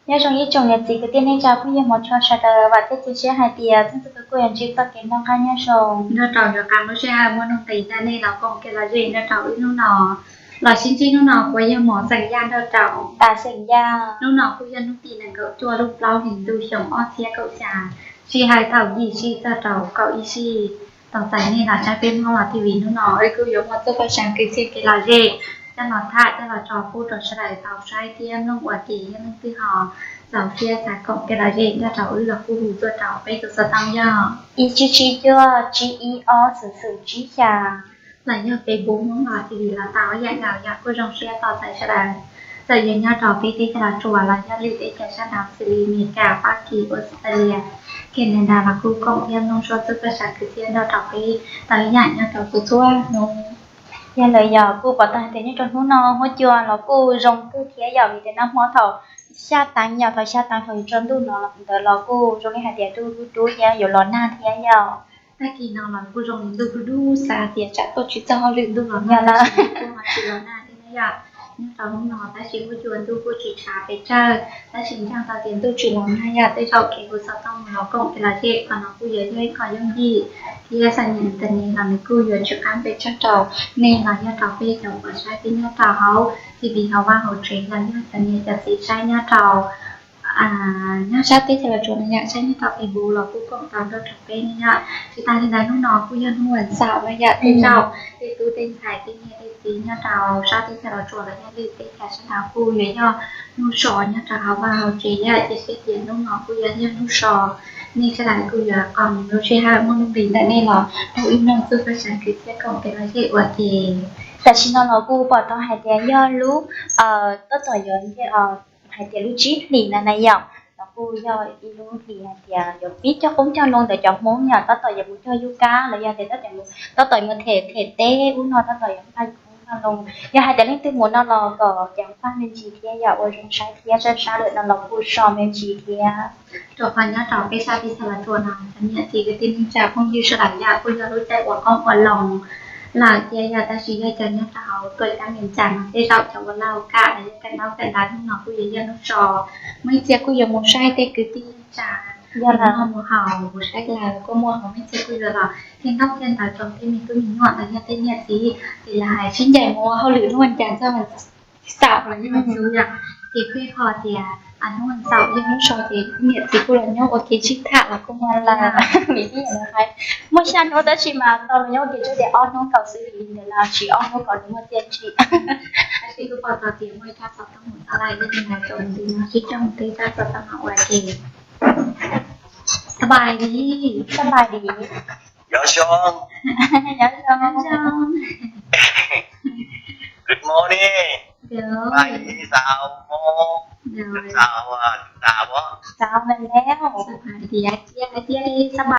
Nyob zoo ib tsoom niam txiv kwv tij neej tsa phooj ywg hmov tshua sawv daws, vam thiab cia siab hais tias txhua tus kuj yuav ntsib txoj kev noj qab nyob zoo. Nyob rau nram qab lub sij hawm muaj nuj nqis ntawm nej los koom kev lom zem nyob rau wb hnub no. Los sib ntsib hnub no kuj yog hmo xeem Yaj nrog rau tas xeem Yaj. Hnub no kuj yog hnub tim nees nkaum cuaj lub plaub hlis ntuj xyoo ob txhiab kaum xya, sij hawm thaum yim sij txog rau kaum ib sij. Tau txais nej los saib peb Hmoob Los T V hnub no, wb kuj yuav muaj txoj paj xav kwv txhiaj kev lom zem coj los tham coj los tso pub rau sawv daws tau saib thiab mloog ua ke. Yog leej twg ho txaus siab xav koom kev lom zem nrog rau wb los kuj hu tuaj rau peb tus xov tooj yog ib tsib tsib cuaj tsib ib ob xwm xwm tsib xya, los yog Facebook Hmoob Los T V los tau ib yam nkaus. Yog kuj zoo siab tau txais sawv daws, txawm yog nyob rau peb teb chaws Los Tsuas los yog lwm teb chaws sab nraud xws li Amelikas, Fab Kis, Australia, Canada los kuj koom thiab mloog suab txoj paj xav kwv txhiaj nrog rau peb tau ib yam nyob rau txhua txhua hnub. Yog lawm yog kuj pom tau hais tias nyob rau hnub no huab cua los kuj zoo kawg thiab yom, vim tias nag hmo thaum xya teev yom, thaum xya teev thaum yuav tsaus ntuj no ntawd los kuj zoo li hais tias ntuj dub dub thiab yuav los nag thiab yom. Tag kis no los kuj zoo li ntuj dub dub xav tias tsam tuaj tsis txog hauj lwm ntuj los nag, kuj ho tsis los nag thiab na yom. Nyob rau hnub no tab sis huab cua ntuj kuj tsis tshav pes tsawg, tab sis ntseeg tau tias ntuj tsis los nag yom, tej zaum kev hu xov tooj mus los koom kev lom zem qhov no kuj yuav yog ib qho yooj yim, thiab xam nyas internet los nws kuj yuav tsis qab pes tsawg rau nej los yog rau peb cov uas saib peb nyob rau hauv T V hauv vaj hauv tsev los yog cov niam cov txiv saib nyob rau nyob sab teb chaws Los Tsuas no yom, saib nyob rau Facebook los kuj koom tau nrog rau peb ne yom. Tsis tas li ntawd hnub no kuj yog hnub vas xaum no yom, tej zaum tej tub tej ntxhais tej niam tej txiv nyob rau sab teb chaws Los Tsuas los yog lwm teb chaws sab nraud kuj yuav yog hnub so nyob rau hauv vaj hauv tsev yom. Cia siab tias hnub no kuj yuav yog hnub so, nej sawv daws kuj yuav qee lub sij hawm muaj nuj nqis ntawm nej los nrog wb mloog txoj paj xav kwv txhiaj koom kev lom zem ua ke. Tam sim no los kuj pom tau hais tias yog lub, tab tom yuav hais tias lub tsib hlis na na yom, los kuj yog ib lub hlis hais tias yuav pib coj qoob coj loo ntawm cov Hmoob yom, tab tom yuav mus cog yub kab los yog tias tab tom mus, tab tom mus them them teb ub no, tab tom yuav nqa qoob nqa loo. Yog hais tias leej twg mus no los kom ceev faj me ntsis thiab yom, ua zoo saib thiab, sab sab lawm no los kuj so me ntsis thiab. Rau qhov nyob rau peb sab teb chaws Los Tsuas no cov niam txiv kwv tij neej tsa phooj ywg sawv daws yom, kuj yog lub caij ua qoob ua loo lawm thiab yom, tab sis yog cov nyob rau hauv tuam ceeb Vias Cas no tej zaum cov ua laj ua kam los yog kawm ntaub kawm ntawv hnub no kuj yuav yog hnub so. Muaj ib txhia kuj yuav mus saib tej kwv tij neej tsa, yog los mus haus mus saib lawv kuj muaj, ho muaj ib txhia kuj yuav los thiaj ntaub thiaj ntawv rau tej me tub me nyuam los yog tej niam txiv ces lawv hais sib ncaim mus ua hauj lwm hnub vas cas txog vas xaum los yog vas xuv yom. Ces kuj yog qhov tias hnub vas xaum yog hnub so ces niam txiv kuj los nyob ua kev sib tham los kuj muaj lawm. Vim ib yam li hais muaj xya hnub tab sis mas tau los nyob ua kev tsawg tias ob hnub kaum xwb, vim li ntawd los tsis ob hnub kaum hnub muaj tiav tsis. Tab sis kuj pom tau tias muaj ib tsab xov tooj mus txog lawm, yog li ntawd tsoom niam txiv no sib coj mus tej tsab xov tooj no ua ke. Sab pais di, sab pais di. Nyob zoo. Nyob zoo. Good morning. Good. Pais di, xaus mog. Xaus, xaus, xaus. Xaus, xaus.